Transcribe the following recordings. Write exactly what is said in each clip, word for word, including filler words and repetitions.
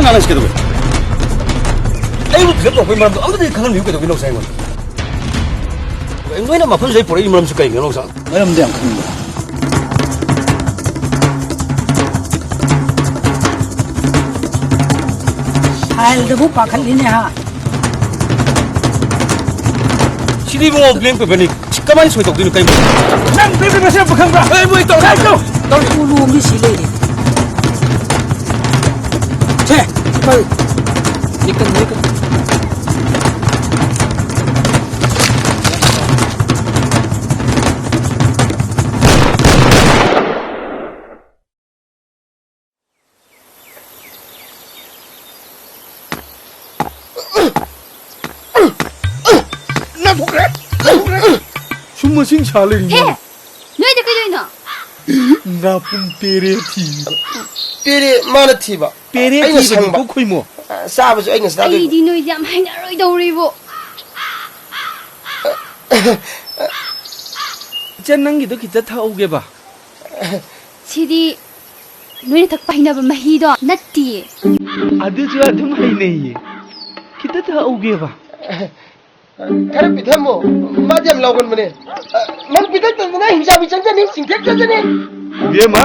ꯉꯥꯡꯅꯁꯤ ꯀꯩꯗꯧꯕ? ꯑꯩꯕꯨ ꯐꯤꯂꯝ ꯇꯧꯔꯛꯄꯒꯤ ꯃꯔꯝꯗꯣ ꯑꯝꯇꯗꯤ ꯈꯪꯍꯟꯕꯤꯌꯨ ꯀꯩꯗꯧꯒꯦ, ꯅꯥꯎꯆꯥ, ꯑꯩꯉꯣꯟꯗ? ꯅꯣꯏꯅ ꯃꯐꯝꯁꯤꯗ ꯑꯩ ꯄꯨꯔꯛꯏ ꯃꯔꯝꯁꯤ ꯀꯩꯒꯤꯅꯣ, ꯅꯥꯎꯆꯥ? ꯃꯔꯝꯗꯤ ꯌꯥꯝ ꯈꯪꯅꯤꯡꯕ꯫ ꯐꯥꯏꯜꯗꯕꯨ ꯄꯥꯈꯠꯂꯤꯅꯦ, ꯍꯥ? ꯁꯤꯗꯤ ꯏꯕꯨꯡꯉꯣ, blank paperꯅꯤ꯫ ꯁꯤ ꯀꯃꯥꯏꯅ ꯁꯣꯏ ꯇꯧꯗꯣꯏꯅꯣ? ꯀꯩ? ꯅꯪ blank paper ꯁꯦꯝꯕ ꯈꯪꯕ꯭ꯔꯥ? ꯑꯦ, ꯃꯣꯏ ꯇꯧꯔꯦ꯫ ꯀꯥꯏ ꯇꯧ? ꯇꯧꯔꯦ꯫ ꯎꯂꯣꯝꯗꯤ ꯁꯤ ꯂꯩꯔꯦ꯫ ꯁꯦ, ꯀꯔꯤ? ꯅꯤꯀꯟ, ꯅꯤꯀꯟ꯫ ꯅꯥꯟꯊꯣꯛꯈ꯭ꯔꯦ! ꯅꯥꯟꯊꯣꯛꯈ꯭ꯔꯦ! ꯁꯨꯝ ꯃꯁꯤꯡ ꯁꯥ ꯂꯩꯔꯤ ꯍꯦ! ꯃꯥꯅ꯫ ꯅꯣꯏꯗ ꯀꯩꯗꯧꯔꯤꯅꯣ? ꯉꯥꯄꯨꯝ ꯄꯦꯔꯦ ꯊꯤꯕ꯫ ꯄꯦꯔꯦ ꯃꯥꯅ ꯊꯤꯕ꯫ ꯄꯦꯔꯦ ꯑꯩꯅ ꯊꯤꯕꯅꯤꯀꯣ ꯁꯪꯕ꯫ ꯈꯣꯏꯃꯣ꯫ ꯑ, ꯆꯥꯕꯁꯨ ꯑꯩꯅ ꯆꯥꯗꯣꯏꯕ꯫ ꯑꯩꯗꯤ ꯅꯣꯏꯗꯤ ꯌꯥꯝ ꯍꯩꯅꯔꯣꯏꯗꯧꯔꯤꯕꯣ꯫ ꯏꯆꯟ, ꯅꯪꯒꯤꯗꯣ ꯈꯤꯇ ꯊꯛꯍꯧꯒꯦꯕ꯫ ꯁꯤꯗꯤ ꯅꯣꯏꯅ ꯊꯛꯄ ꯍꯩꯅꯕ ꯃꯍꯤꯗꯣ ꯅꯠꯇꯤꯌꯦ꯫ ꯑꯗꯨꯁꯨ ꯑꯗꯨꯝ ꯍꯩꯅꯩꯌꯦ꯫ ꯈꯤꯇ ꯊꯛꯍꯧꯒꯦꯕ꯫ ꯈꯔ ꯄꯤꯊꯛꯑꯝꯃꯣ꯫ ꯃꯥꯗꯤ ꯌꯥꯝ ꯂꯥꯎꯒꯟꯕꯅꯦ꯫ ꯅꯪ ꯄꯤꯊꯛꯇꯗꯅ ꯍꯤꯡꯆꯥꯕꯤ ꯆꯪꯖꯅꯤ, ꯆꯤꯡꯊꯦꯛ ꯆꯪꯖꯅꯤ꯫ ꯏꯕꯦꯝꯃ,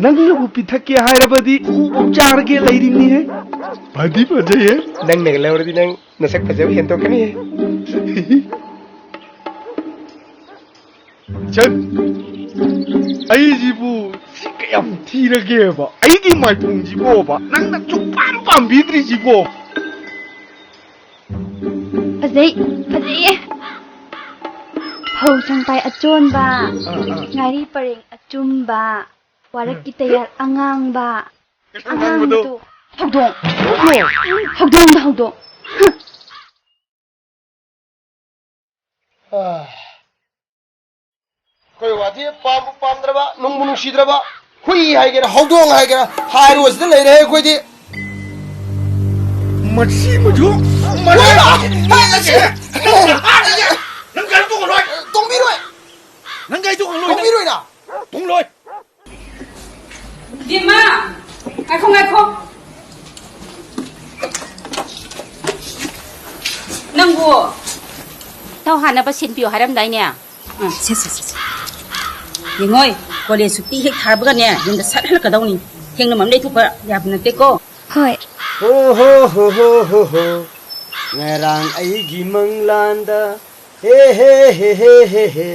ꯅꯪꯅꯕꯨ ꯄꯤꯊꯛꯀꯦ ꯍꯥꯏꯔꯕꯗꯤ ꯎꯐꯥꯎ ꯆꯥꯔꯒꯦ ꯂꯩꯔꯤꯕꯅꯤꯍꯦ꯫ ꯐꯗꯤ ꯐꯖꯩꯍꯦ꯫ ꯅꯪꯅꯒ ꯂꯧꯔꯗꯤ ꯅꯪ ꯅꯁꯛ ꯐꯖꯕ ꯍꯦꯟꯗꯣꯛꯀꯅꯤꯍꯦ꯫ ꯏꯆꯟ, ꯑꯩꯁꯤꯕꯨ ꯁꯤ ꯀꯌꯥꯝ ꯊꯤꯔꯒꯦꯕ? ꯑꯩꯒꯤ ꯃꯥꯏꯊꯣꯡꯁꯤꯕꯣꯕ ꯅꯪꯅ ꯁꯨꯛꯄꯥꯝ ꯄꯥꯝꯕꯤꯗ꯭ꯔꯤꯁꯤꯕꯣ? ꯐꯖꯩ, ꯐꯖꯩꯌꯦ꯫ ꯐꯧ ꯁꯪꯄꯥꯏ ꯑꯆꯣꯟꯕ, ꯑꯥ, ꯑꯥ꯫ ꯉꯥꯔꯤ ꯄꯔꯦꯡ ꯑꯆꯨꯝꯕ, ꯋꯥꯔꯛꯀꯤ ꯇꯌꯥꯜ ꯑꯉꯥꯡꯕ꯫ ꯑꯉꯥꯡꯕꯗꯣ꯫ ꯑꯉꯥꯡꯕꯗꯣ꯫ ꯍꯧꯗꯣꯡ꯫ ꯍꯧꯗꯣꯡ꯫ ꯍꯧꯗꯣꯡꯗ ꯍꯧꯗꯣꯡ꯫ ꯑꯥ꯫ ꯑꯩꯈꯣꯏ ꯋꯥꯗꯤ ꯄꯥꯝꯕꯨ ꯄꯥꯝꯗ꯭ꯔꯕ, ꯅꯨꯡꯕꯨ ꯅꯨꯡꯁꯤꯗ꯭ꯔꯕ, ꯍꯨꯏ ꯍꯥꯏꯒꯦꯔꯥ, ꯍꯧꯗꯣꯡ ꯍꯥꯏꯒꯦꯔꯥ, ꯍꯥꯏꯔꯨꯕꯁꯤꯗ ꯂꯩꯔꯦ ꯑꯩꯈꯣꯏꯗꯤ꯫ ꯃꯁꯤ ꯃꯁꯨ ꯃꯔꯩ ꯂꯥꯛꯑꯦ! ꯅꯪ ꯒꯥꯔꯤ ꯇꯣꯡꯍꯜꯂꯣꯏ! ꯇꯣꯡꯕꯤꯔꯣꯏ! ꯅꯪ ꯒꯥꯔꯤ ꯇꯣꯡꯍꯜꯂꯣꯏ! ꯇꯣꯡꯕꯤꯔꯣꯏꯅ! ꯇꯣꯡꯂꯣꯏ! ꯕꯦꯝꯃ! ꯉꯥꯏꯈꯣ, ꯉꯥꯏꯈꯣ꯫ ꯅꯪꯕꯨ ꯊꯧ ꯍꯥꯟꯅꯕ ꯁꯤꯟꯕꯤꯌꯨ ꯍꯥꯏꯔꯝꯗꯥꯏꯅꯦ? ꯎꯝ, ꯁꯦ, ꯁꯦ, ꯁꯦ, ꯁꯦ꯫ ꯌꯦꯡꯉꯣꯏ, ꯀꯣꯂꯦꯖ ꯁꯨꯇꯤ ꯍꯦꯛ ꯊꯥꯕꯒꯅꯦ, ꯌꯨꯝꯗ ꯁꯠ ꯍꯜꯂꯛꯀꯗꯧꯅꯤ꯫ ꯊꯦꯡꯅ ꯃꯝ ꯂꯩꯊꯣꯛꯄ ꯌꯥꯕ ꯅꯠꯇꯦꯀꯣ꯫ ꯍꯣꯏ꯫ ꯍꯣ, ꯍꯣ, ꯍꯣ, ꯍꯣ, ꯍꯣ, ꯍꯣ꯫ ꯉꯔꯥꯡ ꯑꯩꯒꯤ ꯃꯪꯂꯥꯟꯗ ꯍꯦ, ꯍꯦ, ꯍꯦ, ꯍꯦ, ꯍꯦ, ꯍꯦ꯫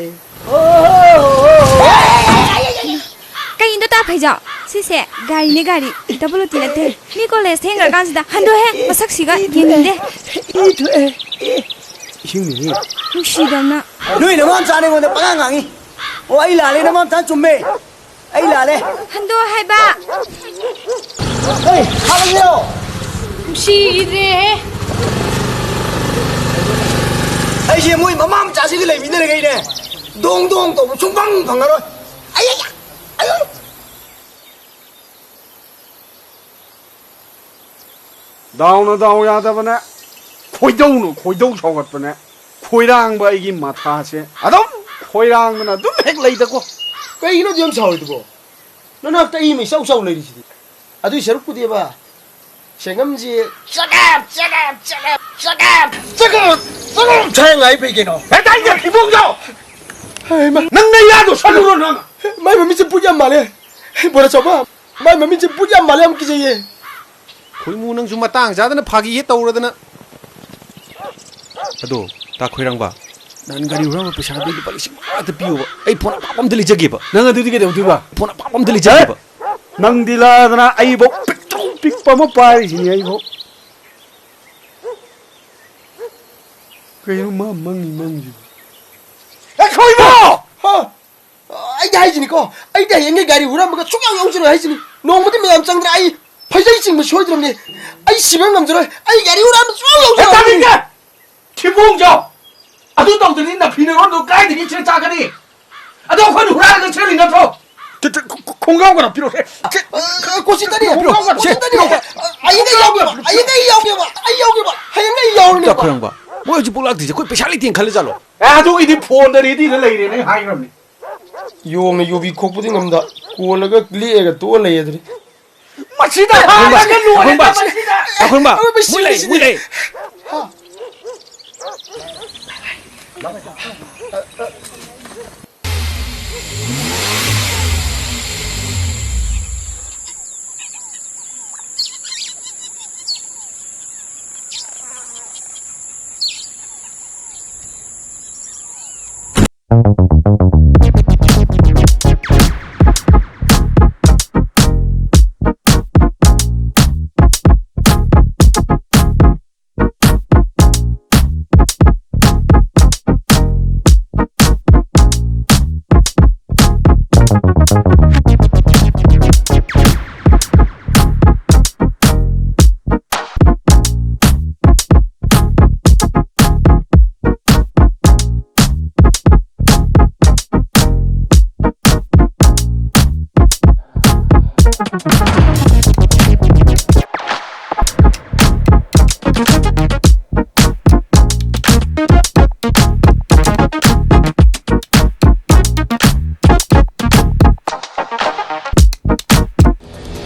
ꯀꯩꯅꯣ ꯇꯥ ꯐꯩꯖꯥꯎ? ꯁꯤꯁꯦ ꯒꯥꯔꯤꯅꯦ, ꯒꯥꯔꯤ꯫ ꯗꯕꯜ ꯑꯣ ꯇꯤ ꯅꯠꯇꯦ꯫ ꯃꯤ ꯀꯣꯂꯦꯖ ꯊꯦꯡꯈ꯭ꯔꯀꯥꯟꯁꯤꯗ ꯍꯟꯗꯣꯛꯍꯦ, ꯃꯁꯛꯁꯤꯒ ꯌꯦꯡꯅꯤꯡꯗꯦ꯫ ꯏ ꯊꯣꯛꯑꯦ꯫ ꯏ, ꯏꯁꯤꯡꯅꯤꯍꯦ꯫ ꯅꯨꯡꯁꯤꯗꯕꯅ꯫ ꯅꯣꯏ ꯅꯃꯥ ꯃꯆꯥꯅ ꯑꯩꯉꯣꯟꯗ ꯄꯉꯥꯡ ꯉꯥꯡꯉꯤ꯫ ꯑꯣ, ꯑꯩ ꯂꯥꯜꯂꯦ, ꯅꯃꯥ ꯃꯆꯥꯅ ꯆꯨꯝꯃꯦ꯫ ꯑꯩ ꯂꯥꯜꯂꯦ꯫ ꯍꯟꯗꯣ ꯍꯥꯏꯕ꯫ ꯍꯦ, ꯍꯥꯠꯂꯁꯤꯔꯣ? ꯅꯨꯡꯁꯤꯈꯤꯗ꯭ꯔꯦꯍꯦ꯫ ꯑꯩꯁꯦ ꯃꯣꯏ ꯃꯃꯥ ꯃꯆꯥꯁꯤꯒ ꯂꯩꯃꯤꯟꯅꯔꯒꯩꯅꯦ, ꯗꯣꯡ ꯗꯣꯡ ꯇꯧꯕ ꯁꯨꯡꯐꯪ ꯐꯪꯉꯔꯣꯏ꯫ ꯑꯩ, ꯑꯩ, ꯑꯩ꯫ ꯗꯥꯎꯅ ꯗꯥꯎ ꯌꯥꯗꯕꯅꯦ, ꯈꯣꯏꯗꯧꯅ ꯈꯣꯏꯗꯧ ꯁꯥꯎꯒꯠꯄꯅꯦ꯫ ꯈꯣꯏꯔꯥꯡꯕ ꯑꯩꯒꯤ ꯃꯊꯥꯁꯦ ꯑꯗꯨꯝ ꯈꯣꯏꯔꯥꯡꯗꯅ ꯑꯗꯨꯝ ꯍꯦꯛ ꯂꯩꯗꯀꯣ꯫ ꯀꯩꯒꯤꯅꯣ ꯑꯗꯨ ꯌꯥꯝ ꯁꯥꯎꯔꯤꯗꯨꯕꯣ? ꯅꯅꯥꯛꯇ ꯑꯩ ꯑꯃ ꯏꯆꯥꯎ ꯆꯥꯎ ꯂꯩꯔꯤꯁꯤꯗꯤ꯫ ꯑꯗꯨꯏ ꯁꯔꯨꯛꯄꯨꯗꯤꯕ, ꯁꯦꯡꯉꯝꯁꯤ ꯆꯒꯦꯞ, ꯆꯒꯦꯞ, ꯆꯒꯦꯞ, ꯆꯒꯦꯞ, ꯆꯒꯦꯞ, ꯆꯒꯦꯞ ꯁꯥꯏ ꯉꯥꯏ ꯐꯩ ꯀꯩꯅꯣ? ꯍꯦ, ꯇꯥꯏꯅꯦ, ꯊꯤꯕꯣꯡꯖꯥꯎ! ꯍꯩꯃꯥ꯫ ꯅꯪ ꯅꯌꯥꯗꯣ ꯁꯠꯂꯨꯔꯣ ꯅꯪ! ꯃꯥꯏ ꯃꯃꯤꯠꯁꯦ ꯕꯨꯠ ꯌꯥꯝ ꯃꯥꯜꯂꯦ꯫ ꯕꯣꯔꯥ ꯆꯥꯎꯕ, ꯃꯥꯏ ꯃꯃꯤꯠꯁꯦ ꯕꯨꯠ ꯌꯥꯝ ꯃꯥꯜꯂꯦ, ꯌꯥꯝ ꯀꯤꯖꯩꯌꯦ꯫ ꯈꯣꯏꯃꯨ, ꯅꯪꯁꯨ ꯃꯇꯥꯡ ꯆꯥꯗꯅ ꯐꯥꯒꯤ ꯍꯦꯛ ꯇꯧꯔꯗꯅ꯫ ꯑꯗꯣ, ꯇꯥ ꯈꯣꯏꯔꯥꯡꯕ, ꯅꯍꯥꯟ ꯒꯥꯔꯤ ꯍꯨꯔꯥꯟꯕ ꯄꯩꯁꯥꯗꯨ ꯂꯨꯄꯥ ꯂꯤꯁꯤꯡ ꯃꯉꯥꯗ ꯄꯤꯌꯣꯕ꯫ ꯑꯩ ꯐꯣꯟ ꯑꯄꯥꯛꯄ ꯑꯝꯇ ꯂꯩꯖꯒꯦꯕ꯫ ꯅꯪ ꯑꯗꯨꯗꯤ ꯀꯩꯗꯧꯗꯣꯏꯕ? ꯐꯣꯟ ꯑꯄꯥꯛꯄ ꯑꯝꯇ ꯂꯩꯖꯒꯦꯕ꯫ ꯅꯪꯗꯤ ꯂꯥꯗꯅ ꯑꯩꯕꯧ ꯄꯤꯛꯇ꯭ꯔꯨ ꯄꯤꯛꯄ ꯑꯃ ꯄꯥꯏꯔꯤꯁꯤꯅꯤ ꯑꯩꯕꯧ꯫ ꯀꯩꯅꯣ ꯃꯥ ꯃꯪꯉꯤ ꯃꯪꯁꯤꯕꯣ? ꯑꯦ, ꯈꯣꯏꯃꯨ! ꯍꯥ? ꯑꯩꯗꯤ ꯍꯥꯏꯁꯤꯅꯤꯀꯣ, ꯑꯩꯗꯤ ꯍꯌꯦꯡꯒꯩ ꯒꯥꯔꯤ ꯍꯨꯔꯥꯟꯕꯒ ꯁꯨꯡꯌꯥꯎ ꯌꯥꯎꯖꯔꯣꯏ ꯍꯥꯏꯁꯤꯅꯤ꯫ ꯅꯣꯡꯃꯗꯤ ꯃꯌꯥꯝ ꯆꯪꯗꯅ ꯑꯩ ꯐꯩꯖꯩ ꯆꯤꯡꯕ ꯁꯣꯏꯗ꯭ꯔꯕꯅꯤ꯫ ꯑꯩ ꯁꯤꯕ ꯉꯝꯖꯔꯣꯏ꯫ ꯑꯩ ꯒꯥꯔꯤ ꯍꯨꯔꯥꯟꯕ ꯁꯨꯡꯌꯥꯎ ꯍꯦ, ꯌꯥꯎꯖꯔꯣꯏ꯫ ꯇꯥꯅꯤꯡꯗꯦ! ꯊꯤꯕꯣꯡꯖꯥꯎ! ꯑꯗꯨ ꯇꯧꯗ꯭ꯔꯗꯤ ꯅꯐꯤ ꯅꯔꯣꯟꯗꯣ ꯀꯥꯏꯗꯒꯤ ꯆꯦ ꯆꯥꯒꯅꯤ? ꯑꯗꯣ ꯑꯩꯈꯣꯏꯅ ꯍꯨꯔꯥꯜꯂꯒ ꯁꯦꯠꯂꯤ ꯅꯠꯇ꯭ꯔꯣ? ꯈꯣꯡꯒ꯭ꯔꯥꯎ ꯀꯩꯅꯣ ꯄꯤꯔꯛꯑꯣꯁꯦ꯫ ꯀꯣꯆꯤ ꯇꯅꯤ, ꯄꯤꯔꯛꯑꯣ, ꯄꯤꯔꯛꯑꯣ, ꯁꯦ, ꯄꯤꯔꯛꯑꯣ꯫ ꯑꯩ ꯌꯥꯎꯒꯦꯕ, ꯑꯩ ꯌꯥꯎꯒꯦꯕ, ꯑꯩ ꯌꯥꯎꯒꯦꯕ, ꯍꯌꯦꯡ ꯑꯩ ꯌꯥꯎꯔꯅꯦꯕ꯫ ꯈꯣꯏꯔꯥꯡꯕ, ꯃꯣꯏ ꯍꯧꯖꯤꯛ ꯄꯣꯛꯂꯥꯛꯇ꯭ꯔꯤꯁꯦ ꯑꯩꯈꯣꯏ ꯄꯩꯁꯥ ꯂꯩꯇꯦꯅ ꯈꯜꯂ ꯖꯥꯠꯂꯣ? ꯑꯦ, ꯑꯗꯨꯒꯤꯗꯤ ꯐꯣꯟꯗ ꯔꯦꯗꯤꯗ ꯂꯩꯔꯦꯅꯦ, ꯍꯥꯏꯈ꯭ꯔꯕꯅꯤ꯫ ꯌꯣꯡꯅ ꯌꯣꯕꯤ ꯈꯣꯛꯄꯗꯤ ꯉꯝꯗ, ꯀꯣꯜꯂꯒ ꯂꯦꯛꯑꯒ ꯇꯣꯛꯑ ꯂꯩ ꯑꯗꯨꯅꯤ꯫ ꯃꯁꯤꯗ ꯍꯥꯠꯂꯒ ꯂꯣꯏꯔꯦ, ꯃꯁꯤꯗ꯫ ꯃꯁꯤꯗ꯫ ꯃꯨꯠꯂꯦ, ꯃꯨꯠꯂꯦ꯫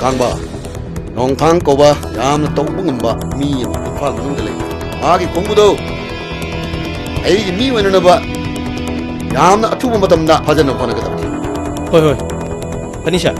ꯀꯥꯡꯕ, ꯅꯣꯡꯊꯥꯡ ꯀꯧꯕ ꯌꯥꯝꯅ ꯇꯧꯕ ꯉꯝꯕ ꯃꯤ ꯑꯃ ꯏꯝꯐꯥꯜ ꯃꯅꯨꯡꯗ ꯂꯩ꯫ ꯃꯥꯒꯤ ꯈꯣꯡꯕꯨꯗꯣ ꯑꯩꯒꯤ ꯃꯤ ꯑꯣꯏꯅꯅꯕ ꯌꯥꯝꯅ ꯑꯊꯨꯕ ꯃꯇꯝꯗ ꯐꯖꯅ ꯍꯣꯠꯅꯒꯗꯕꯅꯤ꯫ ꯍꯣꯏ, ꯍꯣꯏ꯫ ꯐꯅꯤ, ꯁꯥꯔ꯫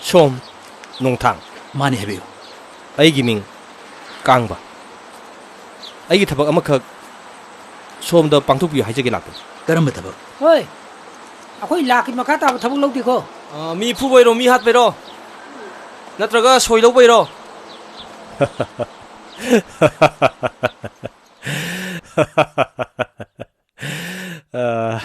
ꯁꯣꯝ ꯅꯣꯡꯊꯥꯡ꯫ ꯃꯥꯅꯤ, ꯍꯥꯏꯕꯤꯌꯨ꯫ ꯑꯩꯒꯤ ꯃꯤꯡ ꯀꯥꯡꯕ꯫ ꯑꯩꯒꯤ ꯊꯕꯛ ꯑꯃꯈꯛ ꯁꯣꯝꯗ ꯄꯥꯡꯊꯣꯛꯄꯤꯌꯨ ꯍꯥꯏꯖꯒꯦ ꯂꯥꯛꯄꯅꯤ꯫ ꯀꯔꯝꯕ ꯊꯕꯛ? ꯍꯣꯏ, ꯑꯩꯈꯣꯏ ꯂꯥꯛꯀꯤ ꯃꯈꯥ ꯇꯥꯕ ꯊꯕꯛ ꯂꯧꯗꯦꯀꯣ꯫ ꯑ, ꯃꯤ ꯐꯨꯕꯩꯔꯣ, ꯃꯤ ꯍꯥꯠꯄꯩꯔꯣ? ꯅꯠꯇ꯭ꯔꯒ ꯁꯣꯏ ꯂꯧꯕꯩꯔꯣ? ꯑ,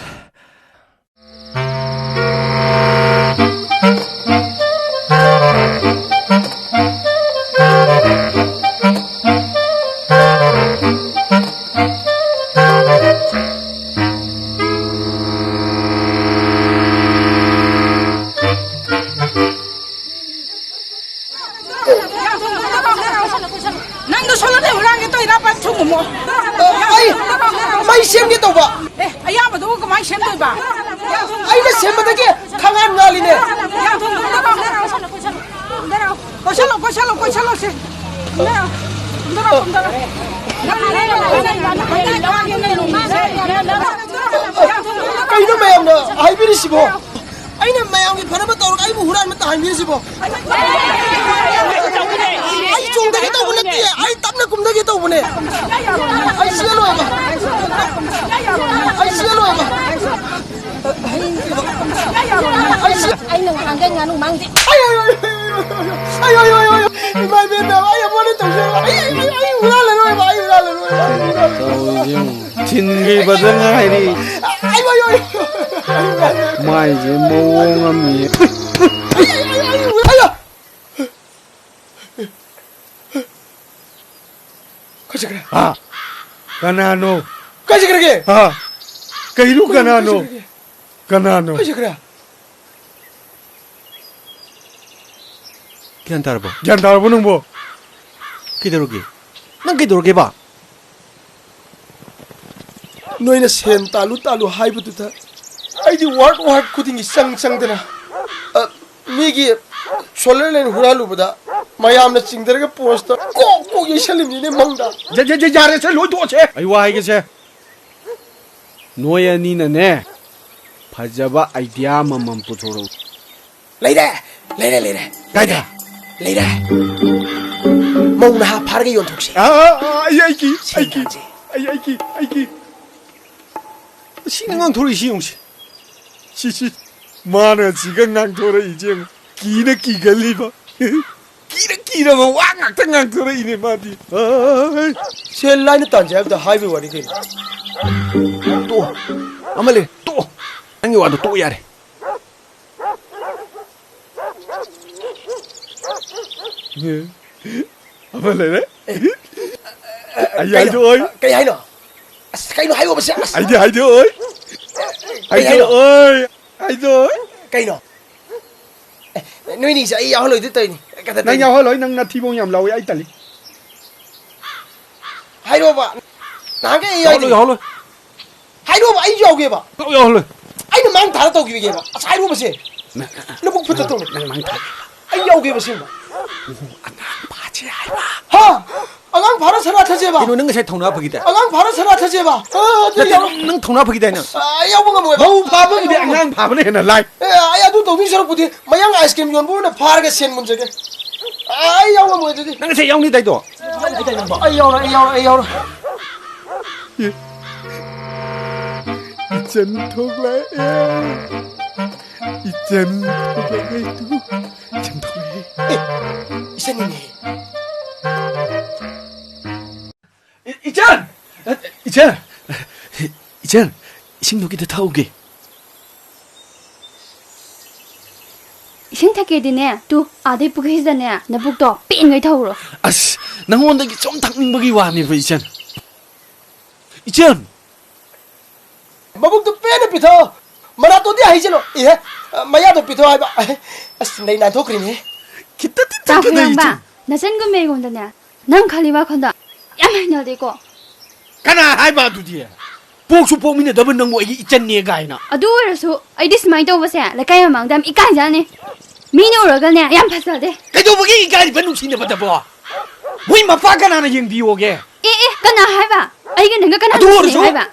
ꯑꯩꯅ ꯁꯦꯝꯕꯗꯒꯤ ꯈꯪꯍꯥꯟ ꯉꯥꯜꯂꯤꯅꯦ꯫ ꯀꯣꯏꯁꯜꯂꯣ, ꯀꯣꯏꯁꯜꯂꯣ, ꯀꯣꯏꯁꯜꯂꯣ, ꯁꯦ꯫ ꯀꯨꯝꯊꯔꯛꯑꯣ, ꯀꯨꯝꯊꯔꯛꯑꯣ꯫ ꯀꯩꯅꯣ ꯃꯌꯥꯝꯅ ꯍꯥꯏꯕꯤꯔꯤꯁꯤꯕꯣ? ꯑꯩꯅ ꯃꯌꯥꯝꯒꯤ ꯐꯅꯕ ꯇꯧꯔꯒ ꯑꯩꯕꯨ ꯍꯨꯔꯥꯟꯕ ꯇꯥꯍꯟꯕꯤꯔꯤꯁꯤꯕꯣ? ꯑꯩ ꯆꯣꯡꯊꯒꯦ ꯇꯧꯕ ꯅꯠꯇꯦ, ꯑꯩ ꯇꯞꯅ ꯀꯨꯝꯊꯒꯦ ꯇꯧꯕꯅꯦ꯫ ꯑꯩ ꯆꯦꯜꯂꯣꯏꯕ꯫ ꯑꯩ ꯆꯦꯜꯂꯣꯏꯕ꯫ ꯑꯩ ꯆꯦ- ꯑꯩꯅ ꯉꯍꯥꯟꯈꯩ ꯉꯥꯅꯨ ꯃꯥꯡꯗꯦ꯫ ꯑꯩ, ꯑꯩ, ꯑꯩ, ꯑꯩ, ꯑꯩ, ꯑꯩ, ꯑꯩ, ꯑꯩ, ꯏꯃꯥ ꯏꯕꯦꯟꯅ ꯑꯩ ꯑꯃꯨꯛ ꯍꯟꯅ ꯇꯧꯖꯔꯣꯏ꯫ ꯑꯩ, ꯑꯩ, ꯑꯩ, ꯑꯩ ꯍꯨꯔꯥꯜꯂꯔꯣꯏꯕ, ꯑꯩ ꯍꯨꯔꯥꯜꯂꯔꯣꯏꯕ, ꯑꯩ ꯍꯨꯔꯥꯜꯂꯔꯣꯏꯕ꯫ ꯇꯧꯔꯤꯁꯦ ꯌꯦꯡꯉꯨ꯫ ꯊꯤꯟꯈꯤꯕꯗ ꯉꯥꯏꯔꯤ꯫ ꯑꯩ, ꯑꯩ, ꯑꯩ, ꯑꯩ, ꯑꯩ, ꯑꯩ, ꯃꯥꯏꯁꯦ ꯃꯑꯣꯡ ꯑꯃꯅꯤ꯫ ꯑꯩ, ꯑꯩ, ꯑꯩ, ꯑꯩ, ꯑꯩ, ꯀꯥꯏ ꯆꯠꯈ꯭ꯔꯦ? ꯍꯥ? ꯀꯅꯥꯅꯣ? ꯀꯥꯏ ꯆꯠꯈ꯭ꯔꯒꯦ? ꯍꯥ? ꯀꯩꯅꯣ ꯀꯩꯅꯣ, ꯀꯅꯥꯅꯣ? ꯀꯥꯏ ꯆꯠꯈ꯭ꯔꯒꯦ? ꯀꯅꯥꯅꯣ? ꯀꯥꯏ ꯆꯠꯈ꯭ꯔꯦ? ꯒ꯭ꯌꯥꯟ ꯇꯥꯔꯕꯣ? ꯒ꯭ꯌꯥꯟ ꯇꯥꯔꯕꯣ ꯅꯪꯕꯣ? ꯀꯩꯗꯧꯔꯒꯦ? ꯅꯪ ꯀꯩꯗꯧꯔꯒꯦꯕ? ꯅꯣꯏꯅ ꯁꯦꯟ ꯇꯥꯜꯂꯨ ꯇꯥꯜꯂꯨ ꯍꯥꯏꯕꯗꯨꯗ ꯑꯩꯗꯤ ꯋꯥꯔꯠ ꯋꯥꯔꯠ ꯈꯨꯗꯤꯡꯒꯤ ꯆꯪ ꯆꯪꯗꯅ, ꯑ, ꯃꯤꯒꯤ ꯁꯣꯂꯔ ꯂꯦꯟ ꯍꯨꯔꯥꯜꯂꯨꯕꯗ ꯃꯌꯥꯝꯅ ꯆꯤꯡꯊꯔꯒ ꯄꯣꯁꯇ ꯀꯣꯛ ꯀꯣꯛ ꯌꯩꯁꯜꯂꯤꯕꯅꯤꯅꯦ ꯃꯪꯗ꯫ ꯌꯥ-, ꯌꯥ-, ꯌꯥ-, ꯌꯥꯔꯦꯁꯦ, ꯂꯣꯏ ꯇꯣꯛꯑꯁꯦ꯫ ꯑꯩ ꯋꯥ ꯍꯥꯏꯒꯦꯁꯦ꯫ ꯅꯣꯏ ꯑꯅꯤꯅꯅꯦ, ꯐꯖꯕ ꯑꯥꯏꯗꯤꯌꯥ ꯑꯃꯃꯝ ꯄꯨꯊꯣꯔꯛꯎ꯫ ꯂꯩꯔꯦ, ꯂꯩꯔꯦ, ꯂꯩꯔꯦ꯫ ꯀꯥꯏꯗ? ꯂꯩꯔꯦ꯫ ꯃꯧ ꯅꯍꯥ ꯐꯥꯔꯒ ꯌꯣꯟꯊꯣꯛꯁꯤ꯫ ꯑꯥ, ꯑꯥ, ꯑꯥ, ꯑꯩ, ꯑꯩ ꯀꯤ, ꯑꯩ ꯀꯤ, ꯁꯦꯟꯗꯥꯟꯁꯦ꯫ ꯑꯩ, ꯑꯩ ꯀꯤ, ꯑꯩ ꯀꯤ꯫ ꯁꯤꯅ ꯉꯥꯡꯊꯣꯔꯛꯏꯁꯤ ꯌꯦꯡꯉꯨꯁꯤ꯫ ꯁꯤ, ꯁꯤ, ꯃꯥꯅ ꯁꯤꯒ ꯉꯥꯡꯊꯣꯔꯛꯏꯁꯦ ꯌꯦꯡꯉꯨ꯫ ꯀꯤꯅ ꯀꯤꯒꯜꯂꯤꯕ꯫ ꯀꯤꯅ ꯀꯤꯔꯕ ꯋꯥ ꯉꯥꯛꯇ ꯉꯥꯡꯊꯣꯔꯛꯏꯅꯦ ꯃꯥꯗꯤ꯫ ꯑꯥꯏ꯫ ꯁꯦꯜ ꯂꯥꯏꯅ ꯇꯥꯟꯁꯦ ꯍꯥꯏꯕꯗ ꯍꯥꯏꯕꯩ ꯋꯥꯅꯤ ꯀꯩꯅꯣ꯫ ꯇꯣꯛꯑꯣ꯫ ꯑꯃ ꯂꯩ, ꯇꯣꯛꯑꯣ꯫ ꯅꯪꯒꯤ ꯋꯥꯗꯣ ꯇꯣꯛꯑꯣ ꯌꯥꯔꯦ꯫ ꯑꯃ ꯂꯩꯔꯦ꯫ ꯑꯩ ꯀꯩꯅꯣ? ꯍꯥꯏꯗꯣꯛꯑꯣꯏ꯫ ꯀꯩ ꯍꯥꯏꯅꯣ? ꯑꯁ, ꯀꯩꯅꯣ ꯍꯥꯏꯌꯣꯕꯁꯦ꯫ ꯑꯁ꯫ ꯑꯩꯗꯤ ꯍꯥꯏꯗꯣꯛꯑꯣꯏ꯫ ꯀꯩ ꯍꯥꯏꯅꯣ? ꯍꯥꯏꯗꯣꯛꯑꯣꯏ꯫ ꯍꯥꯏꯗꯣꯛꯑꯣꯏ꯫ ꯀꯩꯅꯣ? ꯑꯦ, ꯅꯣꯏꯅꯤꯁꯦ ꯑꯩ ꯌꯥꯎꯍꯜꯂꯣꯏꯗꯣꯏ ꯇꯧꯔꯤꯅꯤ꯫ ꯀꯗꯥ ꯅꯪ ꯇꯧꯔꯤꯅꯤ? ꯌꯥꯎꯍꯜꯂꯣꯏ, ꯅꯪ ꯅꯊꯤꯕꯣꯡ ꯌꯥꯝ ꯂꯥꯎꯏ, ꯑꯩ ꯇꯜꯂꯤ꯫ ꯍꯥꯏꯔꯣꯕ꯫ ꯅꯍꯥꯟꯒꯩ ꯑꯩ ꯌꯥꯎꯍꯜꯂꯣꯏ, ꯌꯥꯎꯗ꯭ꯔꯤ꯫ ꯌꯥꯎꯍꯜꯂꯣꯏ꯫ ꯍꯥꯏꯔꯣꯕ, ꯑꯩꯁꯨ ꯌꯥꯎꯒꯦꯕ꯫ ꯌꯥꯎ-, ꯌꯥꯎꯍꯜꯂꯣꯏ꯫ ꯑꯩꯅ ꯃꯥꯡ ꯊꯥꯔ ꯇꯧꯈꯤꯕꯒꯦꯕ ꯑꯁ ꯍꯥꯏꯔꯨꯕꯁꯦ꯫ ꯅꯪ, ꯅꯪ, ꯅꯕꯨꯛ ꯐꯠꯇ ꯅꯪ, ꯇꯧꯅ꯫ ꯅꯪ ꯃꯥꯡ ꯊꯥ꯫ ꯑꯩ ꯌꯥꯎꯒꯦꯕ ꯁꯤꯒꯨꯝꯕ꯫ ꯑꯉꯥꯡ ꯐꯥꯁꯦ ꯍꯥꯏꯕ꯫ ꯍꯥ? ꯑꯉꯥꯡ ꯐꯥꯔ ꯁꯅꯥ ꯊꯥꯖꯦꯕ? ꯀꯩꯅꯣ, ꯅꯪ ꯉꯁꯥꯏ ꯊꯧꯅꯥ ꯐꯈꯤꯗꯥꯏ? ꯑꯉꯥꯡ ꯐꯥꯔ ꯁꯅꯥ ꯊꯥꯖꯦꯕ? ꯑ, ꯑꯗꯨ ꯅꯠꯇꯦ, ꯌꯥꯎ-, ꯅꯪ, ꯅꯪ ꯊꯧꯅꯥ ꯐꯈꯤꯗꯥꯏ ꯅꯪ? ꯑ, ꯑꯩ ꯌꯥꯎꯕ ꯉꯝꯃꯣꯏꯕ꯫ ꯃꯧ ꯐꯥꯕꯒꯤꯗꯤ ꯑꯉꯥꯡ ꯐꯥꯕꯅ ꯍꯦꯟꯅ ꯂꯥꯏ꯫ ꯑꯦ, ꯑꯩ ꯑꯗꯨ ꯇꯧꯗꯣꯏ ꯁꯔꯨꯛꯄꯨꯗꯤ ꯃꯌꯥꯡ ꯑꯥꯏꯁ ꯀ꯭ꯔꯤꯝ ꯌꯣꯟꯕ ꯑꯣꯏꯅ ꯐꯥꯔꯒ ꯁꯦꯟ ꯃꯨꯟꯖꯒꯦ꯫ ꯑ, ꯑꯩ ꯌꯥꯎ ꯉꯝꯃꯣꯏ ꯑꯗꯨꯗꯤ꯫ ꯅꯪ ꯉꯁꯥꯏ ꯌꯥꯎꯅꯤꯗꯥꯏꯗꯣ? ꯑꯩ ꯌꯥꯎꯔꯣꯏ, ꯑꯩ ꯌꯥꯎꯔꯣꯏ, ꯑꯩ ꯌꯥꯎꯔꯣꯏ꯫ ꯏꯆꯟ ꯊꯣꯛꯂꯛꯑꯦ꯫ ꯏꯆꯟ ꯊꯣꯛꯂꯛꯑꯦ ꯇꯨ꯫ ꯏꯆꯟ ꯊꯣꯛꯂꯛꯑꯦ꯫ ꯑꯦ, ꯏꯆꯟꯅꯤꯅꯦ꯫ ꯏ-, ꯏꯆꯟ! ꯏꯆꯟ! ꯏꯆꯟ, ꯏꯁꯤꯡꯗꯣ ꯈꯤꯇ ꯊꯛꯎꯒꯦ꯫ ꯏꯁꯤꯡ ꯊꯛꯀꯦꯗꯤꯅꯦ, ꯇꯨ, ꯑꯥꯗꯩ ꯄꯨꯈ꯭ꯔꯤꯁꯤꯗꯅꯦ, ꯅꯕꯨꯛꯇꯣ ꯄꯦꯟꯉꯩ ꯊꯧꯔꯣ꯫ ꯑꯁ, ꯅꯪꯉꯣꯟꯗꯒꯤ ꯁꯨꯝ ꯊꯛꯅꯤꯡꯕꯒꯤ ꯋꯥꯅꯦꯕ, ꯏꯆꯟ꯫ ꯏꯆꯟ! ꯃꯕꯨꯛꯇꯨ ꯄꯦꯟꯅ ꯄꯤꯊꯛꯑꯣ꯫ ꯃꯅꯥꯇꯣꯟꯗꯤ ꯍꯩꯖꯤꯜꯂꯣ꯫ ꯏꯍꯦ, ꯃꯌꯥꯗꯣ ꯄꯤꯊꯛꯑꯣ ꯍꯥꯏꯕ꯫ ꯑꯍꯦ, ꯑꯁ, ꯅꯩ ꯅꯥꯟꯊꯣꯛꯈ꯭ꯔꯦꯅꯦ꯫ ꯈꯤꯇꯗꯤ ꯇꯥꯈ꯭ꯔꯦ ꯊꯛꯀꯗꯧ ꯏꯆꯟ꯫ ꯅꯪꯕ, ꯅꯆꯟꯒꯨꯝꯕ ꯑꯩꯉꯣꯟꯗꯅꯦ, ꯅꯪ ꯈꯜꯂꯤ ꯋꯥꯈꯜꯗꯣ ꯌꯥꯝ ꯍꯩꯅꯗꯦꯀꯣ꯫ ꯀꯅꯥ ꯍꯥꯏꯕ ꯑꯗꯨꯗꯤ? ꯄꯣꯛꯁꯨ ꯄꯣꯛꯃꯤꯟꯅꯗꯕ ꯅꯪꯕꯨ ꯑꯩꯒꯤ ꯏꯆꯟꯅꯦ ꯀꯥꯏꯅ꯫ ꯑꯗꯨ ꯑꯣꯏꯔꯁꯨ ꯑꯩꯗꯤ ꯁꯨꯃꯥꯏꯅ ꯇꯧꯕꯁꯦ ꯂꯩꯀꯥꯏ ꯃꯃꯥꯡꯗ ꯌꯥꯝ ꯏꯀꯥꯏꯖꯥꯅꯤ꯫ ꯃꯤꯅ ꯎꯔꯒꯅꯦ ꯌꯥꯝ ꯐꯖꯗꯦ꯫ ꯀꯩꯗꯧꯕꯒꯤ ꯏꯀꯥꯏꯔꯤꯕ ꯅꯨꯡꯁꯤꯅꯕꯗꯕꯣ? ꯃꯣꯏ ꯃꯄꯥ ꯀꯅꯥꯅ ꯌꯦꯡꯕꯤꯌꯣꯒꯦ? ꯑꯦ, ꯑꯦ, ꯀꯅꯥ ꯍꯥꯏꯕ? ꯑꯩꯒ ꯅꯪꯒ ꯀꯅꯥ ꯑꯗꯨ ꯅꯨꯡꯁꯤꯅꯩ ꯑꯣꯏꯔꯁꯨ ꯍꯥꯏꯕ?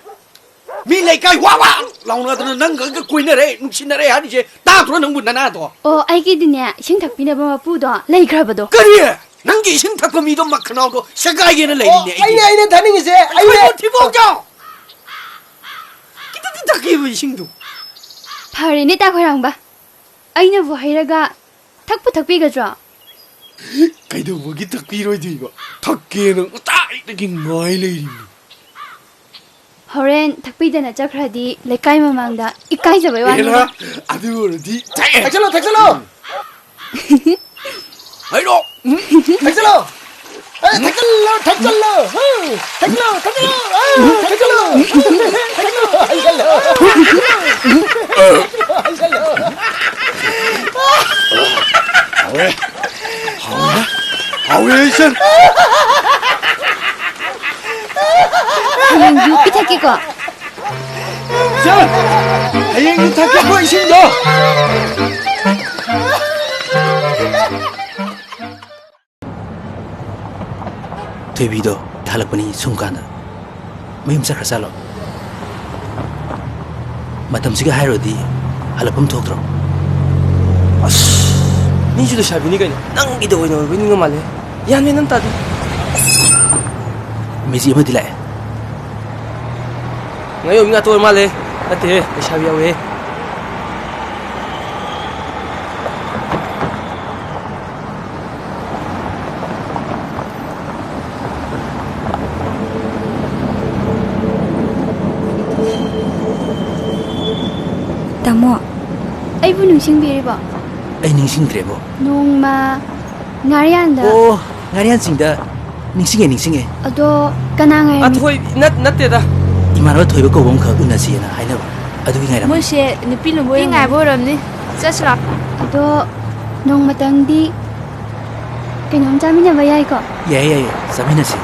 ꯃꯤ ꯂꯩꯀꯥꯏ ꯋꯥ ꯋꯥ ꯂꯥꯎꯅꯗꯅ ꯅꯪꯒ ꯑꯩꯒ ꯀꯣꯏꯅꯔꯦ, ꯅꯨꯡꯁꯤꯅꯔꯦ ꯍꯥꯏꯔꯤꯁꯦ ꯇꯥꯗ꯭ꯔꯣ ꯅꯪꯕꯨ ꯅꯅꯥꯗꯣ? ꯑꯣ, ꯑꯩꯒꯤꯗꯤꯅꯦ, ꯏꯁꯤꯡ ꯊꯛꯄꯤꯅꯕ ꯃꯄꯨꯗꯣ ꯂꯩꯈ꯭ꯔꯕꯗꯣ꯫ ꯀꯔꯤ? ꯅꯪꯒꯤ ꯏꯁꯤꯡ ꯊꯛꯄ ꯃꯤꯗꯣ ꯃꯈꯅꯥꯎꯗꯣ ꯁꯦꯒꯥꯏꯒꯦꯅ ꯑꯣ, ꯂꯩꯔꯤꯅꯦ ꯑꯩꯗꯤ꯫ ꯑꯩꯅ, ꯑꯩꯅ ꯊꯛꯅꯤꯡꯉꯤꯁꯦ, ꯑꯩꯅ ꯊꯤꯕꯣꯡ ꯆꯥꯎ! ꯈꯤꯇꯗꯤ ꯊꯛꯀꯦꯕ ꯏꯁꯤꯡꯗꯣ꯫ ꯐꯔꯦꯅꯦ, ꯇꯥ ꯈꯣꯏꯔꯥꯡꯕ꯫ ꯑꯩꯅꯕꯨ ꯍꯩꯔꯒ ꯊꯛꯄꯨ ꯊꯛꯄꯤꯒꯗ꯭ꯔꯣ? ꯀꯩꯗꯧꯕꯒꯤ ꯊꯛꯄꯤꯔꯣꯏꯗꯣꯏꯕ? ꯊꯛꯀꯦꯅ ꯉꯁꯥꯏꯗꯒꯤ ꯉꯥꯏ ꯂꯩꯔꯤꯅꯤ꯫ ꯍꯣꯔꯦꯟ ꯊꯛꯄꯤꯗꯅ ꯆꯠꯈ꯭ꯔꯗꯤ ꯂꯩꯀꯥꯏ ꯃꯃꯥꯡꯗ ꯏꯀꯥꯏꯖꯕꯩ ꯋꯥꯅꯤꯗ꯫ ꯑꯦꯔꯥ, ꯑꯗꯨ ꯑꯣꯏꯔꯗꯤ ꯊꯛꯑꯦ꯫ ꯊꯛꯆꯜꯂꯣ, ꯊꯛꯆꯜꯂꯣ꯫ ꯍꯩꯔꯣ꯫ ꯊꯛꯆꯜꯂꯣ꯫ ꯑꯦ, ꯊꯛꯆꯜꯂꯣ, ꯊꯛꯆꯜꯂꯣ꯫ ꯍꯨꯝ, ꯊꯛꯆꯜꯂꯣ, ꯊꯛꯆꯜꯂꯣ꯫ ꯑꯦ, ꯊꯛꯆꯜꯂꯣ꯫ ꯊꯛꯆꯜꯂꯣ, ꯊꯛꯆꯜꯂꯣ꯫ ꯍꯩꯖꯜꯂꯣ꯫ ꯍꯥꯎꯋꯦ꯫ ꯍꯥꯎꯋꯦ꯫ ꯍꯥꯎꯋꯦ, ꯏꯆꯟ꯫ ꯍꯌꯦꯡ ꯌꯨ ꯄꯤꯊꯛꯀꯦꯀꯣ꯫ ꯆꯠꯂꯣ! ꯍꯌꯦꯡꯗꯤ ꯊꯛꯀꯦꯀꯣ ꯏꯁꯤꯡꯗꯣ꯫ ꯊꯣꯏꯕꯤꯗꯣ ꯊꯥꯂꯛꯄꯅꯤ ꯁꯨꯝ ꯀꯥꯟꯗ꯫ ꯃꯌꯨꯝ ꯆꯠꯈ꯭ꯔ ꯆꯥꯠꯂꯣ? ꯃꯇꯝꯁꯤꯒ ꯍꯥꯏꯔꯨꯔꯗꯤ ꯍꯜꯂꯛꯐꯝ ꯊꯣꯛꯇ꯭ꯔꯣ? ꯑꯁ, ꯃꯤꯁꯨ ꯂꯩꯁꯥꯕꯤꯅꯤ ꯀꯩꯅꯣ꯫ ꯅꯪꯒꯤꯗ ꯑꯣꯏꯅ ꯑꯣꯏꯕꯣꯏ ꯅꯤꯡꯉ ꯃꯥꯜꯂꯦ꯫ ꯒ꯭ꯌꯥꯟ ꯃꯦꯟ ꯑꯝ ꯇꯥꯗꯦ꯫ ꯃꯦꯖꯤ ꯑꯃꯗꯤ ꯂꯥꯛꯑꯦ꯫ ꯉꯥꯌꯣꯝ ꯉꯥꯇꯣꯟ ꯃꯥꯜꯂꯦ꯫ ꯅꯠꯇꯦꯍꯦ, ꯂꯩꯁꯥꯕꯤ ꯌꯥꯎꯋꯦꯍꯦ꯫ ꯇꯥꯃꯣ, ꯑꯩꯕꯨ ꯅꯤꯡꯁꯤꯡꯕꯤꯔꯤꯕꯣ? ꯑꯩ ꯅꯤꯡꯁꯤꯡꯗ꯭ꯔꯦꯕꯣ꯫ ꯅꯣꯡꯃ ꯉꯥꯔꯤꯌꯥꯟꯗ꯫ ꯑꯣ, ꯉꯥꯔꯤꯌꯥꯟ ꯆꯤꯡꯗ꯫ ꯅꯤꯡꯁꯤꯡꯉꯦ, ꯅꯤꯡꯁꯤꯡꯉꯦ꯫ ꯑꯗꯣ ꯀꯅꯥ ꯉꯥꯏꯔꯝꯃꯤ? ꯑꯊꯣꯏ-, ꯅꯠ-, ꯅꯠꯇꯦꯗ꯫ ꯏꯃꯥꯟꯅꯕ ꯊꯣꯏꯕ ꯀꯧꯕ ꯑꯃꯈꯛ ꯎꯅꯁꯤꯅ ꯍꯥꯏꯅꯕ꯫ ꯑꯗꯨꯒꯤ ꯉꯥꯏꯔꯝꯃꯤ꯫ ꯃꯣꯏꯁꯦ ꯅꯨꯄꯤ ꯂꯨꯝꯕ ꯃꯤ ꯑꯣꯏꯔꯝꯒꯅꯤ꯫ ꯉꯥꯏꯕ ꯑꯣꯏꯔꯝꯅꯤ꯫ ꯆꯠꯁꯤꯔꯣ? ꯑꯗꯣ ꯅꯣꯡꯃꯇꯪꯗꯤ ꯀꯩꯅꯣꯝ ꯆꯥꯃꯤꯟꯅꯕ ꯌꯥꯏꯀꯣ? ꯌꯥꯏꯌꯦ, ꯌꯥꯏꯌꯦ, ꯆꯥꯃꯤꯟꯅꯁꯤ꯫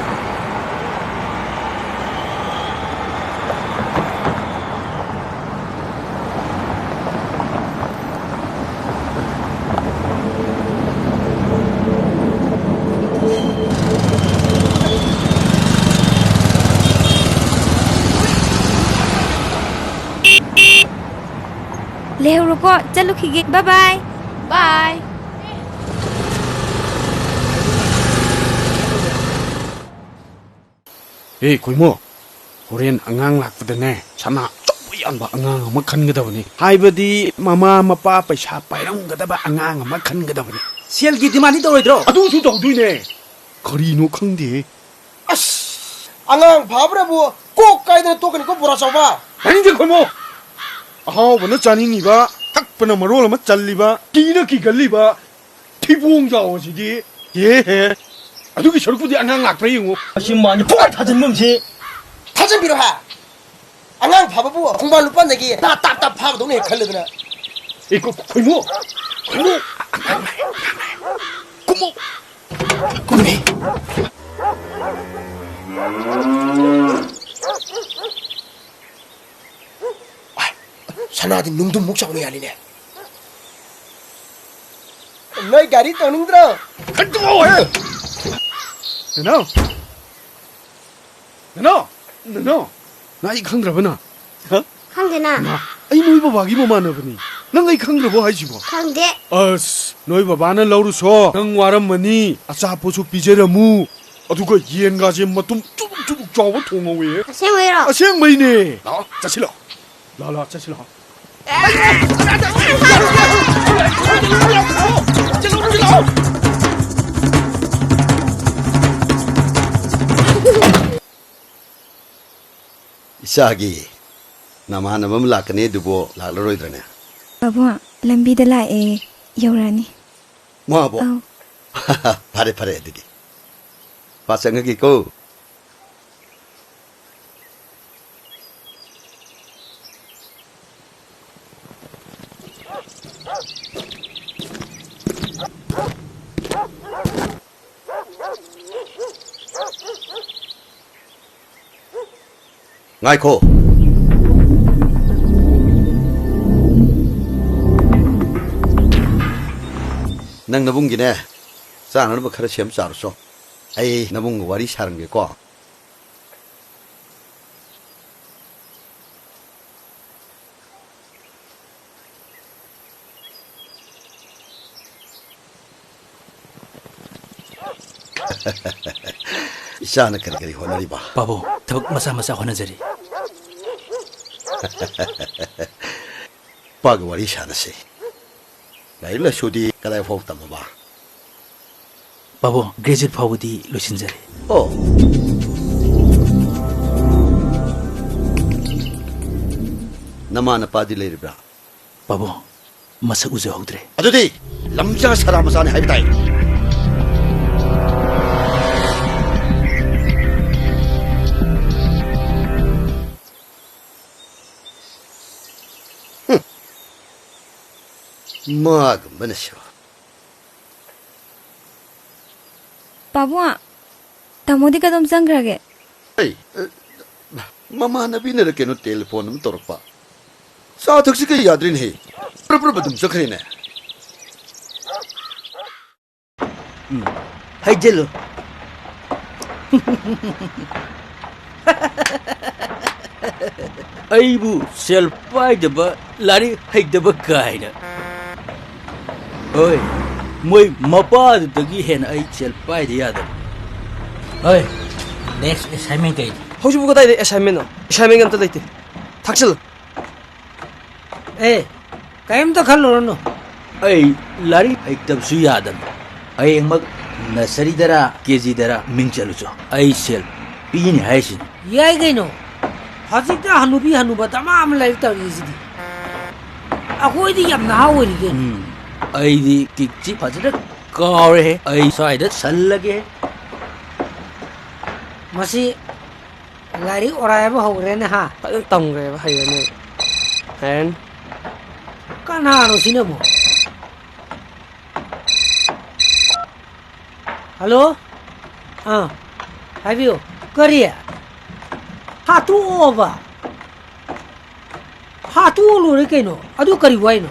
ꯂꯩꯍꯧꯔꯣꯀꯣ, ꯆꯠꯂꯨꯈꯤꯒꯦ꯫ ꯕꯥꯏ ꯕꯥꯏ꯫ ꯕꯥꯏ꯫ ꯑꯦ, ꯈꯣꯏꯃꯣ, ꯍꯣꯔꯦꯟ ꯑꯉꯥꯡ ꯂꯥꯛꯄꯗꯅꯦ, ꯁꯅꯥ ꯑꯆꯧꯕ ꯌꯥꯟꯕ ꯑꯉꯥꯡ ꯑꯃ ꯈꯟꯒꯗꯕꯅꯤ꯫ ꯍꯥꯏꯕꯗꯤ ꯃꯃꯥ ꯃꯄꯥ ꯄꯩꯁꯥ ꯄꯥꯏꯔꯝꯒꯗꯕ ꯑꯉꯥꯡ ꯑꯃ ꯈꯟꯒꯗꯕꯅꯤ꯫ ꯁꯦꯜꯒꯤ ꯗꯤꯃꯥꯟꯗꯤ ꯇꯧꯔꯣꯏꯗ꯭ꯔꯣ? ꯑꯗꯨꯁꯨ ꯇꯧꯗꯣꯏꯅꯦ꯫ ꯀꯔꯤꯅꯣ ꯈꯪꯗꯦ꯫ ꯑꯁ! ꯑꯉꯥꯡ ꯐꯥꯕꯅꯕꯨ ꯀꯣꯛ ꯀꯥꯏꯗꯅ ꯇꯣꯛꯀꯅꯤꯀꯣ, ꯕꯣꯔꯥ ꯆꯥꯎꯕ꯫ ꯇꯥꯅꯤꯡꯗꯦ, ꯈꯣꯏꯃꯣ꯫ ꯑꯍꯥꯎꯕꯅ ꯆꯥꯅꯤꯡꯉꯤꯕ, ꯊꯛꯄꯅ ꯃꯔꯣꯜ ꯑꯃ ꯆꯜꯂꯤꯕ, ꯀꯤꯅ ꯀꯤꯒꯜꯂꯤꯕ, ꯊꯤꯕꯣꯡ ꯆꯥꯎꯕꯁꯤꯗꯤ꯫ ꯍꯦ, ꯍꯦ꯫ ꯑꯗꯨꯒꯤ ꯁꯔꯨꯛꯄꯨꯗꯤ ꯑꯉꯥꯡ ꯂꯥꯛꯄ꯭ꯔꯥ ꯌꯦꯡꯉꯨ꯫ ꯑꯁꯤ ꯃꯥꯅꯤ ꯄꯨꯡꯊꯥ ꯊꯥꯖꯤꯟꯐꯝꯁꯤ꯫ ꯊꯥꯖꯤꯟꯕꯤꯔꯣ ꯍꯥ? ꯑꯉꯥꯡ ꯐꯥꯕꯕꯨ ꯈꯣꯡꯕꯥꯟ ꯂꯨꯄꯥꯟꯗꯒꯤ ꯇꯥꯞ, ꯇꯥꯞ, ꯇꯥꯞ ꯐꯥꯕꯗꯧꯅ ꯍꯦꯛ ꯈꯜꯂꯗꯅ꯫ ꯑꯦ, ꯈꯣ-, ꯈꯣꯏꯃꯨ! ꯈꯣꯏꯃꯨ! ꯀꯨꯝꯃꯨ! ꯀꯨꯝꯃꯨ! ꯁꯅꯥꯗꯤ ꯅꯨꯡꯗꯨꯝꯃꯨꯛ ꯆꯥꯎꯅ ꯌꯥꯜꯂꯤꯅꯦ꯫ ꯅꯣꯏ ꯒꯥꯔꯤ ꯇꯣꯡꯅꯤꯡꯗ꯭ꯔꯣ? ꯈꯟꯇꯣꯛꯑꯣꯍꯦ! ꯅꯅꯥꯎ! ꯅꯅꯥꯎ! ꯅꯅꯥꯎ! ꯅꯪ ꯑꯩ ꯈꯪꯗ꯭ꯔꯕ ꯅꯪ? ꯍ? ꯈꯪꯗꯦꯅ꯫ ꯃꯥ, ꯑꯩ ꯅꯣꯏ ꯕꯕꯥꯒꯤ ꯃꯃꯥꯟꯅꯕꯅꯤ꯫ ꯅꯪ ꯑꯩ ꯈꯪꯗ꯭ꯔꯕꯣ ꯍꯥꯏꯁꯤꯕꯣ? ꯈꯪꯗꯦ꯫ ꯑꯁ, ꯅꯣꯏ ꯕꯕꯥꯅ ꯂꯧꯔꯨꯁꯣ꯫ ꯅꯪ ꯋꯥꯔꯝꯃꯅꯤ꯫ ꯑꯆꯥꯄꯣꯠꯁꯨ ꯄꯤꯖꯔꯝꯃꯨ꯫ ꯑꯗꯨꯒ ꯌꯦꯟꯒꯥꯁꯦ ꯃꯇꯨꯝ ꯆꯨꯕꯨꯛ ꯆꯨꯕꯨꯛ ꯆꯥꯎꯕ ꯊꯣꯡꯍꯧꯋꯦ꯫ ꯑꯁꯦꯡꯕꯩꯔꯣ? ꯑꯁꯦꯡꯕꯩꯅꯦ꯫ ꯂꯥꯛꯑꯣ, ꯆꯠꯁꯤ ꯂꯥꯛꯑꯣ꯫ ꯂꯥꯛꯑꯣ, ꯂꯥꯛꯑꯣ, ꯆꯠꯁꯤ ꯂꯥꯛꯑꯣ꯫ ꯏꯆꯥꯒꯤ ꯅꯃꯥꯟꯅꯕ ꯑꯃ ꯂꯥꯛꯀꯅꯤ ꯑꯗꯨꯕꯨ ꯂꯥꯛꯂꯔꯣꯏꯗ꯭ꯔꯅꯦ? ꯄꯥꯕꯨꯡ, ꯂꯝꯕꯤꯗ ꯂꯥꯛꯑꯦ, ꯌꯧꯔꯛꯑꯅꯤ꯫ ꯃꯥꯕꯣ? ꯑꯧ꯫ ꯐꯔꯦ, ꯐꯔꯦ ꯑꯗꯨꯗꯤ꯫ ꯄꯥ ꯆꯪꯉꯒꯦꯀꯣ꯫ ꯉꯥꯏꯈꯣ꯫ ꯅꯪ ꯅꯕꯨꯡꯒꯤꯅꯦ, ꯆꯥꯅꯅꯕ ꯈꯔ ꯁꯦꯝ ꯆꯥꯔꯨꯆꯣ꯫ ꯑꯩ ꯅꯕꯨꯡꯒ ꯋꯥꯔꯤ ꯁꯥꯔꯝꯒꯦꯀꯣ꯫ ꯏꯆꯥꯅ ꯀꯔꯤ ꯀꯔꯤ ꯍꯣꯠꯅꯔꯤꯕ? ꯄꯥꯕꯨꯡ, ꯊꯕꯛ ꯃꯆꯥ ꯃꯆꯥ ꯍꯣꯠꯅꯖꯔꯤ꯫ ꯏꯄꯥꯒ ꯋꯥꯔꯤ ꯁꯥꯟꯅꯁꯤ꯫ ꯂꯥꯏꯔꯤꯛ ꯂꯥꯏꯁꯨꯗꯤ ꯀꯗꯥꯏ ꯐꯥꯎ ꯇꯝꯃꯕ? ꯄꯥꯕꯨꯡ, graduate ꯐꯥꯎꯕꯗꯤ ꯂꯣꯏꯁꯤꯟꯖꯔꯦ꯫ ꯑꯣ꯫ ꯅꯃꯥ ꯅꯄꯥꯗꯤ ꯂꯩꯔꯤꯕ꯭ꯔꯥ? ꯄꯥꯕꯨꯡ, ꯃꯁꯛ ꯎꯖꯍꯧꯗ꯭ꯔꯦ꯫ ꯑꯗꯨꯗꯤ ꯂꯝꯖꯥ ꯁꯔꯥ ꯃꯆꯥꯅꯤ ꯍꯥꯏꯕ ꯇꯥꯏ꯫ ꯍꯨꯝ꯫ ꯃꯥꯒꯨꯝꯕꯅꯁꯨ꯫ ꯄꯥꯕꯨꯡ, ꯇꯥꯃꯣꯗꯤ ꯀꯗꯣꯝ ꯆꯪꯈ꯭ꯔꯒꯦ? ꯑꯩ, ꯑ, ꯃꯃꯥꯟꯅꯕꯤꯅꯔ ꯀꯩꯅꯣ ꯇꯦꯂꯤꯐꯣꯟ ꯑꯃ ꯇꯧꯔꯛꯄ꯫ ꯆꯥ ꯊꯛꯁꯤ ꯀꯩ ꯌꯥꯗ꯭ꯔꯦꯅꯦꯍꯦ꯫ ꯄꯨꯔꯞ ꯄꯨꯔꯞ ꯑꯗꯨꯝ ꯆꯠꯈ꯭ꯔꯦꯅꯦ꯫ ꯎꯝ꯫ ꯍꯩꯖꯤꯜꯂꯨ꯫ ꯑꯩꯕꯨ ꯁꯦꯜ ꯄꯥꯏꯗꯕ, ꯂꯥꯏꯔꯤꯛ ꯍꯩꯇꯕ ꯀꯥꯏꯅ꯫ ꯍꯣꯏ, ꯃꯣꯏ ꯃꯄꯥꯗꯨꯗꯒꯤ ꯍꯦꯟꯅ ꯑꯩ ꯁꯦꯜ ꯄꯥꯏꯗ ꯌꯥꯗꯕ꯫ ꯍꯣꯏ, next assignment ꯀꯩꯅꯣ? ꯍꯧꯖꯤꯛꯄꯨ ꯀꯗꯥꯏꯗ assignmentꯅꯣ? Assignment ꯑꯝꯇ ꯂꯩꯇꯦ꯫ ꯊꯥꯛꯆꯤꯜꯂꯨ꯫ ꯑꯦ, ꯀꯔꯤꯝꯇ ꯈꯜꯂꯨꯔꯅꯨ꯫ ꯑꯩ ꯂꯥꯏꯔꯤꯛ ꯍꯩꯇꯕꯁꯨ ꯌꯥꯗꯕꯅꯤ꯫ ꯍꯌꯦꯡꯃꯛ nurseryꯗꯔ KGꯗꯔ ꯃꯤꯡ ꯆꯜꯂꯨꯆꯣ꯫ ꯑꯩ ꯁꯦꯜ ꯄꯤꯅꯤ ꯍꯥꯏꯁꯤꯅꯤ꯫ ꯌꯥꯏ ꯀꯩꯅꯣ꯫ ꯍꯧꯖꯤꯛꯇ ꯍꯅꯨꯕꯤ ꯍꯅꯨꯕ ꯗꯃꯥ ꯑꯃ ꯂꯥꯏꯔꯤꯛ ꯇꯝꯃꯤꯁꯤꯗꯤ꯫ ꯑꯩꯈꯣꯏꯗꯤ ꯌꯥꯝ ꯅꯍꯥ ꯑꯣꯏꯔꯤ ꯀꯩꯅꯣ꯫ ꯎꯝ, ꯑꯩꯗꯤ ꯀꯤꯛꯁꯤ ꯐꯖꯅ ꯀꯥꯎꯔꯦꯍꯦ꯫ ꯑꯩ ꯁ꯭ꯋꯥꯏꯗ ꯁꯜꯂꯒꯦ꯫ ꯃꯁꯤ ꯂꯥꯏꯔꯤꯛ ꯑꯣꯔꯥꯏꯕ ꯍꯧꯈ꯭ꯔꯦꯅꯦ ꯍꯥ? ꯐꯖꯅ ꯇꯝꯈ꯭ꯔꯦꯕ, ꯍꯩꯔꯦꯅꯦ꯫ ꯍꯩꯔꯅꯤ꯫ ꯀꯅꯥꯅꯣ ꯁꯤꯅꯕꯨ? ꯍꯜꯂꯣ? ꯑꯥ, ꯍꯥꯏꯕꯤꯌꯨ꯫ ꯀꯔꯤ? ꯍꯥꯠꯇꯣꯛꯑꯣꯕ? ꯍꯥꯠꯇꯣꯛꯑ ꯂꯣꯏꯔꯦ ꯀꯩꯅꯣ꯫ ꯑꯗꯨ ꯀꯔꯤ ꯋꯥꯏꯅꯣ?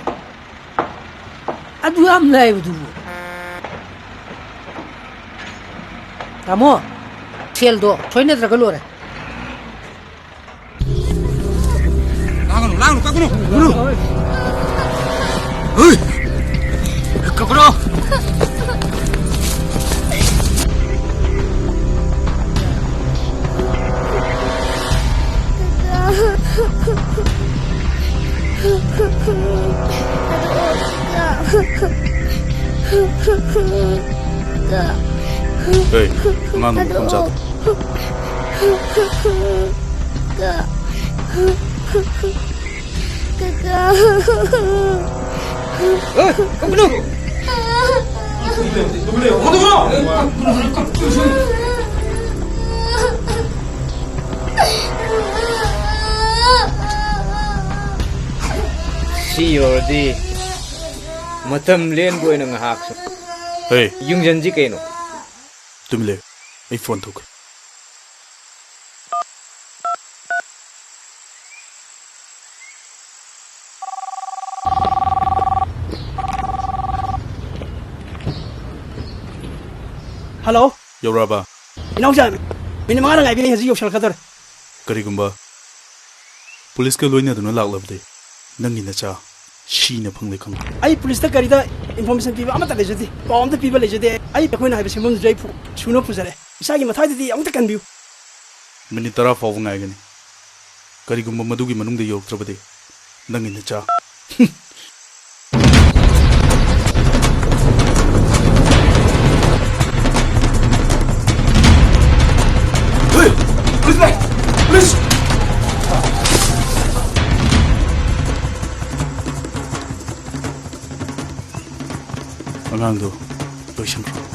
ꯑꯗꯨ ꯌꯥꯝ ꯂꯥꯏꯕꯗꯨꯕꯨ꯫ ꯇꯥꯃꯣ, ꯁꯦꯜꯗꯣ ꯁꯣꯏꯅꯗ꯭ꯔꯒ ꯂꯣꯏꯔꯦ꯫ ꯂꯥꯡꯒꯅꯨ, ꯂꯥꯡꯒꯅꯨ, ꯀꯛꯀꯅꯨ, ꯀꯛꯀꯅꯨ꯫ ꯍꯩ! ꯀꯛꯀꯅꯨ꯫ ꯍꯦ, ꯑꯉꯥꯡꯗꯨ ꯃꯐꯝ ꯆꯥꯗ꯭ꯔꯣ? ꯀꯀꯥ꯫ ꯑꯦ, ꯀꯞꯀꯅꯨ꯫ ꯁꯤ ꯌꯧꯔꯗꯤ ꯃꯇꯝ ꯂꯦꯟꯕ ꯑꯣꯏꯅ ꯉꯥꯏꯍꯥꯛ ꯁꯨꯝ ꯍꯦ꯫ ꯌꯨꯡꯖꯟꯁꯤ ꯀꯩꯅꯣ꯫ ꯇꯨꯃꯤꯟ ꯂꯩꯌꯨ꯫ ꯑꯩ ꯐꯣꯟ ꯇꯧꯒꯦ꯫ ꯍꯜꯂꯣ꯫ ꯌꯧꯔꯛꯑꯕ? ꯏꯅꯥꯎꯆꯥ, ꯃꯤꯅꯤꯠ ꯃꯉꯥꯗ ꯉꯥꯏꯕꯤꯔꯦ, ꯍꯧꯖꯤꯛ ꯌꯧꯁꯜꯂꯛꯀꯗꯧꯔꯦ꯫ ꯀꯔꯤꯒꯨꯝꯕ ꯄꯨꯂꯤꯁꯀ ꯂꯣꯏꯅꯗꯨꯅ ꯂꯥꯛꯂꯕꯗꯤ ꯅꯪꯒꯤ ꯅꯆꯥ ꯁꯤꯅ ꯐꯪꯂꯦ ꯈꯪꯉꯨ꯫ ꯑꯩ ꯄꯨꯂꯤꯁꯇ ꯀꯔꯤꯗ ꯏꯟꯐꯣꯔꯃꯦꯁꯟ ꯄꯤꯕ ꯑꯃꯠꯇ ꯂꯩꯖꯗꯦ, ꯄꯥꯎ ꯑꯃꯠꯇ ꯄꯤꯕ ꯂꯩꯖꯗꯦ꯫ ꯑꯩ, ꯑꯩꯈꯣꯏꯅ ꯍꯥꯏꯕ ꯁꯦꯟꯐꯝꯗꯨꯁꯨ ꯑꯩ ꯐꯨ-, ꯁꯨꯅ ꯄꯨꯖꯔꯦ꯫ ꯏꯁꯥꯒꯤ ꯃꯊꯥꯏꯗꯗꯤ ꯑꯃꯨꯛꯇ ꯀꯟꯕꯤꯌꯨ꯫ ꯃꯤꯅꯤꯠ ꯇꯔꯥ ꯐꯥꯎꯕ ꯉꯥꯏꯒꯅꯤ꯫ ꯀꯔꯤꯒꯨꯝꯕ ꯃꯗꯨꯒꯤ ꯃꯅꯨꯡꯗ ꯌꯧꯔꯛꯇ꯭ꯔꯕꯗꯤ ꯅꯪꯒꯤ ꯅꯆꯥ꯫ ꯍꯦ! ꯄꯨꯂꯤꯁꯅꯦ! ꯄꯨꯂꯤꯁ! ꯑꯉꯥꯡꯗꯨ ꯂꯣꯏꯁꯤꯟꯈ꯭ꯔꯣ꯫